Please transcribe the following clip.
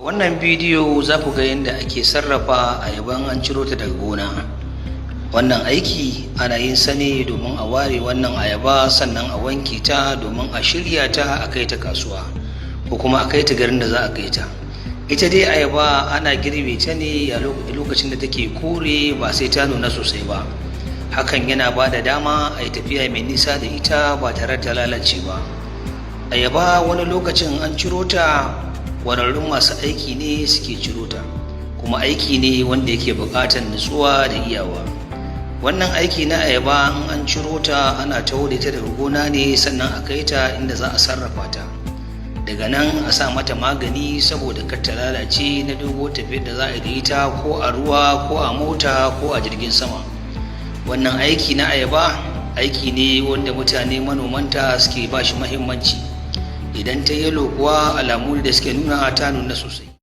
Wannan bidiyo za ku ga yadda ake sarrafa ayaban an ciro ta daga gona. Wannan aiki ana yin sa ne domin a ware wannan ayaba, sannan a wanke ta domin a shirya ta a kai ta kasuwa ko kuma a kai ta garin da za a kai ta. Ita dai ayaba ana girbe ta ne a lokacin da take kore, ba sai ta nuna sosai ba. Hakan yana ba da dama a yi tafiya mai nisa da ita ba tare da lalace ba. Ayaba wani lokacin an ciro ta, ƙwararrun masu aiki ne suke ciro ta, kuma aiki ne wanda yake buƙatar nutsuwa da iyawa. Wannan aiki na ayaba, in an ciro ta, ana taho da ita daga gona ne, sannan a kai ta inda za a sarrafa ta. Daga nan a sa mata magani saboda kar ta lalace na dogo tafiyar da za a yi ita, ko a ruwa, ko a mota, ko a jirgin sama. Wannan aiki na ayaba aiki ne wanda mutane manomanta suke ba shi muhimmanci. Idan ta yalo kuwa, alamu da suke nuna ta nuna sosai.